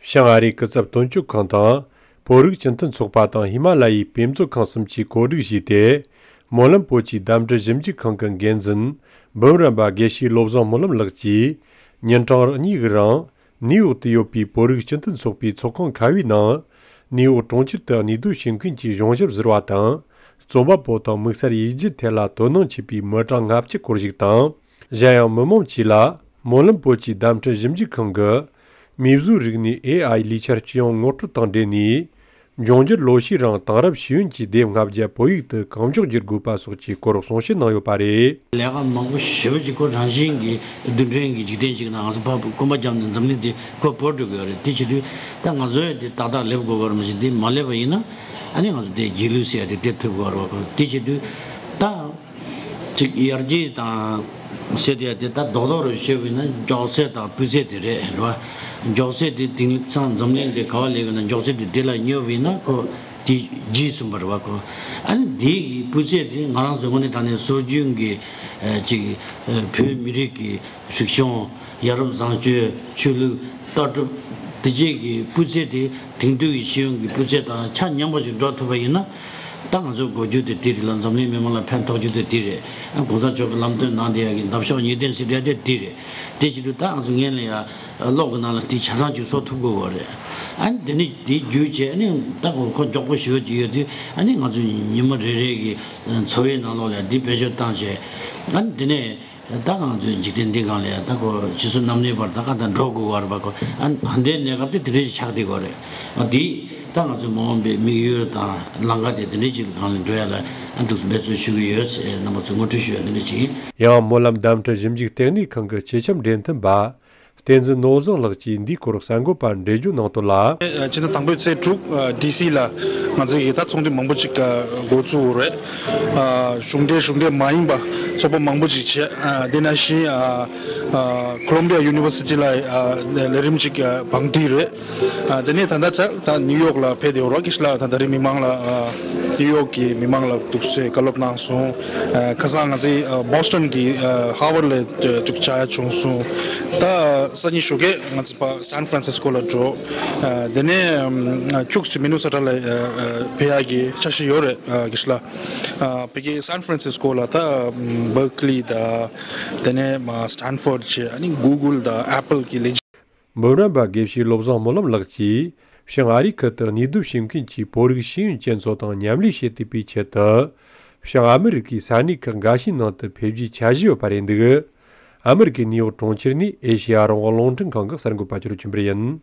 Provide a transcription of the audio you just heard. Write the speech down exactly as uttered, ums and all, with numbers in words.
བྱང་ཨ་རིའི་སྐུ་ཚབ་དོན་གཅོད་ཁང་དང་། བོད་རིགས་སྤྱི་མཐུན་ཚོགས་པ་དང་ཧི་མ་ལ་ཡའི་དཔེ་མཛོད་ཁང་གསུམ་གྱིས་གོ་སྒྲིག་བྱས་ཏེ། སྨོན་ལམ་བོད་ཀྱི་གདམས་ཁྲིད་ཞིབ་འཇུག་ཁང་གི་འགན་འཛིན་འབུམ་རམས་པ་དགེ་བཤེས་བློ་བཟང་སྨོན་ལམ་ལགས་ཀྱིས། ཉིན་གྲངས་གཉིས་ཀྱི་རིང་ནིའུ་ཡོག་ཏུ་ཡོད་པའི་བོད་རིགས་སྤྱི་མཐུན་ཚོགས་པའི་ཚོགས་ཁང་ཁ་བའི་ནང་། ནིའུ་ཡོག་གྲོང་ཁྱེར་དུ་གནས་སྡོད་བྱེད་མཁན་གྱི་གཞུང་ཞབས་ཟུར་པ་དང་། རྩོམ་པ་པོ་དང་དམིགས་བསལ་ཡིག་སྒྱུར་ཐད་ལ་དོ་སྣང་ཆེ་བའི་མི་གྲངས་ལྔ་བཅུ་སྐོར་ཞིག་དང་། གཞན་ཡང་མི་མང་བཅས་ལ་སྨོན་ལམ་བོད་ཀྱི་གདམས་ཁྲིད་ཞིབ་འཇུག་ཁང་གི་མིས་བཟོས་རིག་གནས་ཨེ་ཨའི་ལས་འཆར་སྤྱི་ཡོངས་ངོ་སྤྲོད་དང་འབྲེལ་ནས། འབྱུང་འགྱུར་ལོ་ཤས་རིང་དེང་རབས་ཤེས་ཡོན་གྱི་སྡེ་ལྔ་བརྒྱ་བོད་ཡིག་ཏུ་གང་མགྱོགས་བསྒྱུར་དགོས་པ་སོགས་ཀྱི་སྐོར་གསུང་བཤད་གནང་ཡོད་པ་རེད། ལས་ཀ་མང་པོ་ཞེ་པོ་ཅིག་ཁོ་རང་བཞིན་གྱི་རྡུལ་ཕྲན་གྱི་འཇིག་རྟེན་ཅིག་ནང་ང་ཚོ་ཕར་སྐོམ་པ་བརྒྱབ་ནས་འཛམ་གླིང་འདི་ཁོ་བོར་འགྲོ་གི་ཡོད་རེད། དེ་བྱེད་དུས་ད་ང་ཚོ་ཡང་དེ་ཏག་ཏག་སླེབས་དགོས་པ་རེད། མ་གཞི་དེ་མ་སླེབས་པ་ཡིན་ན་ཨ་ནི་ང་ཚོ་དེ་རྗེས་ལུས་ཟེར་ཡ་དེ་སླེབས་ཐུབ་དགོས་རེད་བ། ཁོ་དེ་བྱེད་དུས་ད། ཅིག་ཡར་རྒྱས་དང་ཟེར་དེ་ཡ་དེ་ད་རྡོག་རྡོག་རུ་བཤད་པ་ཡིན་ན་མགྱོགས་ཚད་དང་སྤུས་ཚད་དེ་རེད་རེད་བ། མགྱོགས་ཚད་དེ་དེང་སང་འཛམ་གླིང་དེ་ག་བ་སླེབས་ཡོད་ན་མགྱོགས་ཚད་དེ་དེ་ལ་སྙོབ་པ་ཡིན་ན་ཁོ་དེ་རྗེས་ཟིན་པ་རེད་བ་ཁོ། ཨ་ནི་དེ་གི་སྤུས་ཚད་དེ་ང་རང་ཚོ་དངོས་གནས་དྲང་གནས་སྲོལ་རྒྱུན་གྱི་ཅིག་བོད་མི་རིགས་ཀྱི་རིག་གཞུང་། ཡ་རབས་བཟང་སྤྱོད། ཆོས་ལུགས། ལྟ་གྲུབ། དེ་རྗེས་ཀྱི་སྤུས་ཚད་དེ་དེང་དུས་ཀྱི་ཤེས་ཡོན་གྱི་སྤུས་ཚད་དང་ཆ་མཉམ་པ་ཞིག་འགྲོ་ཐུབ་པ་ཡིན་ན། ད་ང་ཚོའི་གོ་རྒྱུ་དེ་དེ་རེད་ལ། འཛམ་གླིང་མི་མང་ལ་ཕན་ཐོགས་རྒྱུ་དེ་དེ་རེད། ཨ་གོང་ས་མཆོག་གི་ལམ་སྟོན་གནང་བསྡད་ཡག་གི་འདབ་གཤོག་གཉིས་ལྡན་ཟེར་བསྡད་དེ་དེ་རེད། དེ་བྱེད་དུས་ད་ང་ཚོ་སྔོན་ལ་ཡ་གློག་གི་ནང་ལ་དེ་ཆ་ཚང་ཅིག་བཟོ་ཐུབ་དགོས་པ་རེད། ཨ་ནི་དེ་ནི་དེ་བརྒྱུད་བྱས་ཨ་ནི་ད་ཁོ་ཁོ་མགྱོགས་པོ་ཞེ་པོ་ཅིག་ཡོད་དུས་ཨ་ནི་ང་ཚོ་ཉི་མ་རེ་རེ་གི་འཚོ་བའི་ནང་ལོགས་ལ་དེ་བེད་སྤྱོད་བཏང་བྱས་ཨ་ནི་དེ་ནས། ད་ང་ཚོའི་འཇིག་རྟེན་འདི་སྒང་ལ་ཡང་ད་ཁོ་ཕྱི་སོ་ནམ་གནས་བར་ད་ག་ད་འགྲོ་དགོས་བར་བ་ཁོ་ཨ་ཨ་འདྲའི་གནས་སྐབས་དེ་དེ་འདྲའི་ཞིག་ཆགས་བསྡད་ཡོད་རེད། ཨ་འདི་ད་ང་ཚོའི་མ་འོངས་པའི་དམིགས་ཡུལ་དང་ལམ་ཁ་དེ་དེ་འདྲའི་ཅིག་གི་སྒང་ལ་འགྲོ་ཡ་ལ་ཨ་འདུག་འབད་བརྩོན་ཞུ་གི་ཡོད་ཟེར་རྣམ་པ་ཚོ་ངོ་སྤྲོད་ཞུ་ཡ་འདི་འདྲ་ཅིག་ཡིན། ཡང་སྨོན་ལམ་གདམས་ཁྲིད་ཞིབ་འཇུག་ལྟེ་གནས་ཁང་གི་སྤྱི་ཁྱབ་འབྲེལ་མཐུད་པ། བསྟན་འཛིན་ནོར་བཟང་ལགས་ཀྱིས་འདིའི་སྐོར་གསར་འགོད་པར་འགྲེལ་བརྗོད་གནང་དོན་ལ། ཕྱི་ཟླ་དང་པོའི་ཚེས་དྲུག་ཌི་སི་ལ་ང་ཚོའི་ད་ཚོགས་འདུ་མང་པོ་ཅིག་འགོ་ཚུགས་རེད། གཞུང་འབྲེལ་གཞུང་འབྲེལ་མ་ཡིན་པ་ཚོགས་པ་མང་པོ་ཅིག་བྱས། དེ་ནང་བཞིན་ཀོ་ལོམ་བི་ཡ་ཡུ་ནི་ཝར་སི་ཊི་ལ་ལས་རིམ་ཅིག་བང་སྒྲིག་རེད། དེ་ནས་ད་ལྟ་ད་ནིའུ་ཡོག་ལ་ཕེབས་བསྡད་ཡོད་རེད། ཁ་སང་ད་ད་རེས་མི་མང་ལ་ནིའུ་ཡོག་གི་མི་མང་ལ་འདུག་སེ་བཀའ་སློབ་གནང་སོང་། ཁ་སང་ང་ཚོའི་བོ་སི་ཊོན་གྱི་ཧ་ཝར་ཌི་ལ་ཅིག་བཅར་ཡ་བྱུང་སོང་། ད་སང་ཉིན་ཞོགས་ཀས་ང་ཚོ་ཕར་སན་ཧྥ་རན་སིས་ཀོ་ལ་འགྲོ། དེ་ནས་ཁྱུག་ཙམ་མི་ནི་སོ་ཊ་ལ་ཕེབས་ཡག་གི་འཆར་གཞི་ཡོད་རེད། ཁ་སང་ཕ་གི་སན་ཧྥ་རན་སིས་ཀོ་ལ་ད་བར་ཀ་ལི་དང་དེ་ནས་སི་ཊན་ཧྥོར་ཌི་བྱས། ཨ་ནི་གུ་གལ་དང་ཨེ་པལ་གྱི་ལས་འབུམ་རམས་པ་དགེ་བཤེས་བློ་བཟང་སྨོན་ལམ་ལགས་ཀྱིས་བྱང་ཨ་རིའི་ཁུལ་དུ་གནས་སྡོད་བྱེད་མཁན་གྱི་བོད་རིགས་ཤེས་ཡོན་ཅན་ཚོ་དང་མཉམ་ལས་བྱེད་ཐུབ་པའི་ཆེད་དུ། བྱང་ཨ་མི་རི་ཀའི་ས་གནས་ཁག་འགའ་ཤས་ནང་དུ་ཕེབས་རྒྱུའི་འཆར་གཞི་ཡོད་པ་རེད་འདུག་ཨ་མི་རི་ཀའི་ནིའུ་ཡོག་གྲོང་ཁྱེར་ནས་ཨེ་ཤེ་ཡ་རང་དབང་རླུང་འཕྲིན་ཁང་གི་གསར་འགོད་པ་ཆོས་སྒྲོན་ཆོས་འཕེལ་ཡིན།